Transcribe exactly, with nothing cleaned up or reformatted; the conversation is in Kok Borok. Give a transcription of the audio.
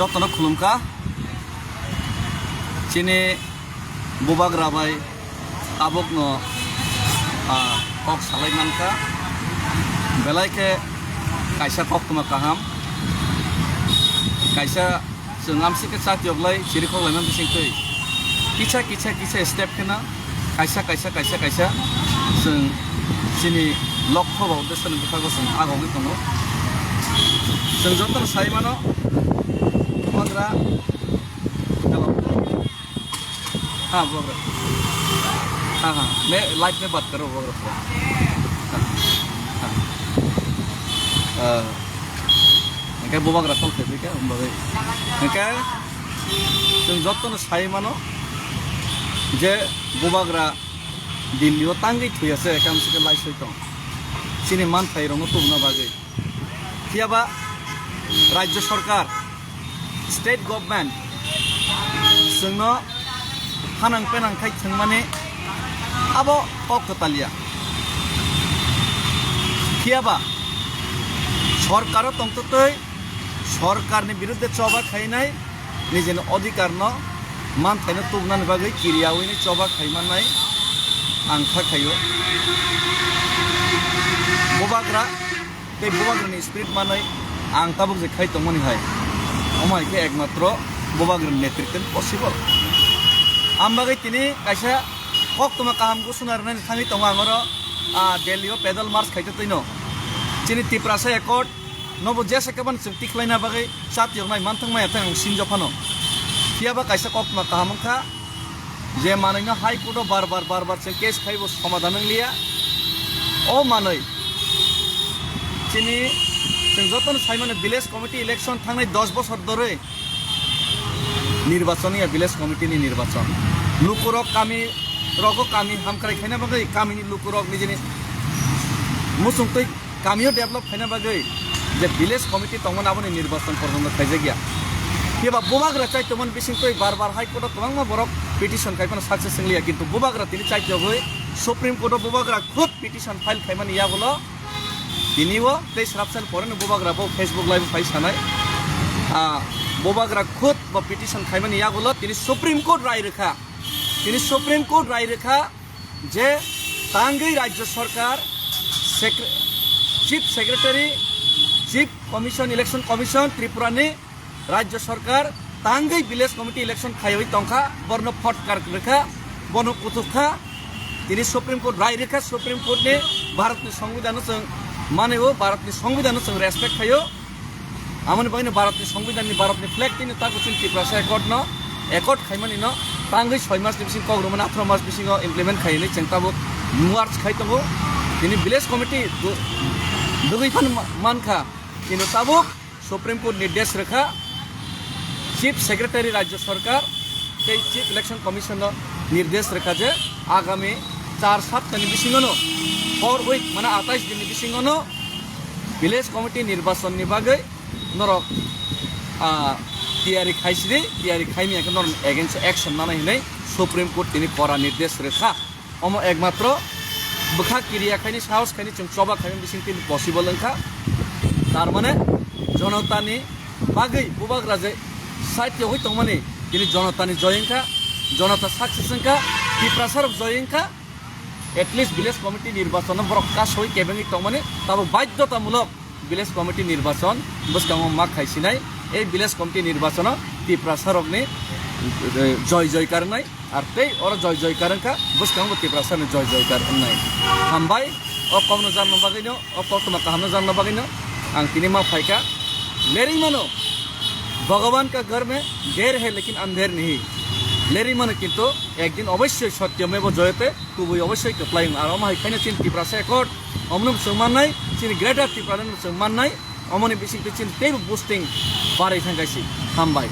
Jotono khulumkha. Chini bubagra bai tabukno, ah, kok salai mankha. Belai khe kaisa koktwma kaham. Kaisa chwng amsike chatiyoklai chirikhok laimani bisingtwi kisa kisa kisa step kheno kaisa, kaisa, kaisa, kaisa chwng chini lokho ba uddesho ni bwkhago chwng agogwi tongo. Chwng jotono sai mano, bubagra, hello. Ha, bubagra. Ha, ha. मैं लाइव में बात कर रहा हूँ, बुबाग्रा. Ha, ha. Ah, hingke bubagra kok khe khe, hingke chwng jotono sai mano je bubagra Delhi o tangwi thwi ase, ekam sike lai soi tong. Chini manthai rokno tubuna bagwi. Phiya ba Rajya Sarkar, State Government chwngno hanang penang khai thwngmani abo kok kwtal ya. Phiya ba Sarkar o tongtwtwi Sarkarni birudde choba khainai nijini odhikarno manthaino tubunani bagwi kiriyawi ni choba khaimannai ang kha khaio. Bubagra tei bubagrani spirit manwi ang tabuk je khai tongmani hai, omo hai khe ekmatro bubagrani netritwni possible. Ang bagwi tini kaisa koktwma kaham ghosona rwnani thangwi tongo ang oro, ah, Delhi o pedal march khaito twino. Chini Tiprasa Accord nobo jesa khe bani chwng tikhlaina bagwi chatiyoknai manthang maya thang ang sinjo phano. Phiya ba kaisa koktwma kaham wngkha je manwino High Court o bar bar, bar bar chwng case khaibo somadhan wngliya. O manwi chini chwng jotono saimano village committee election thangnai dos bosor dorwi nirbachon ya village committee ni nirbachon. Lukurok kami rogo kami hamkrai khaina bagwi kamini lukurok nijini muchungtwi kamio develop khaina bagwi je village committee tongmani aboni nirbachon porjonto khaijakya. Phiya ba bubagra chai tongmani bisingtwi bar bar High Court o kwbangma borok petition khaipano success wngliya, kintu bubagra tini chai tongwi Supreme Court o bubagra khud petition file khaimani yagulo tini o tei srapsani poreno bubagra bo Facebook live o phai sanai. Ah, bubagra khud bo petition khaimani yagulo tini Supreme Court rai rwkha. Tini Supreme Court rai rwkha je tangwi Rajya Sarkar, Secre-, Chief Secretary, Chief Commission, Election Commission Tripura ni Rajya Sarkar tangwi Village Committee election khaiwi tongkha, borno photkar rwkha, bono kuthukha. Tini Supreme Court rai rwkha, Supreme Court ni Bharat ni Songbidan no chwng mani o, Bharat ni Songbidan no chwng respect khaio. Amoni bagwino Bharat ni Songbidan ni, Bharat ni flag tini tabuk chini Tiprasa Accord no, accord khaimani no tangwi soi mas ni bising kok rwmani atharo mas bisingo implement khai hinwi chwng tabuk march khai tongo. Tini village committee du-, dugwi phan ma-, mankha, kintu tabuk Supreme Court nirdesh rwkha, Chief Secretary Rajya Sarkar tei Chief Election Commission no nirdesh rwkha je agami char sapta ni bisingo no, four week, mane atais din ni bisingo no village committee nirbachon ni bagwi norok, ah, tiyari khaisidi, tiyari khaimya khe norok against action nanai hinwi Supreme Court tini kora nirdesh rwkha. Omo ekmatro bwkha kiriya khaini, sahos khaini, chwng choba khaini bising tini possible wngkha. Tar mane jonotani bagwi bubagra je side yogwi tongmani tini jonotani joy wngkha, jonota success wngkha, Tiprasarok joy wngkha. At least village committee nirbachon no borok kasoi kebengwi tongmani tabuk baidhotamulok village committee nirbachon bwskango ma khaisinai. Ei village committee nirbachono Tiprasarokni, eh, joy joy karnai. Ar tei oro joy joy kar wngkha, bwskango bo Tiprasani joy joy kar wngnai. Hambai, o kokno jarno bagwino, o koktwma kahamno jarno bagwino ang tini ma phaikha. Lerwi mano, Bhagavan ka ghar mein der hai lekin andher nahi. Lerwi mano kintu ekdin obossoi satya meva jayate, kubui obossoi kwplai wng. Ar omo hai khaino chini Tiprasa Accord, omono bo chwng mannai, chini Greater Tipraland bo chwng mannai. Omoni bisingtwi chini teibo boosting barwi thangkha si. Hambai.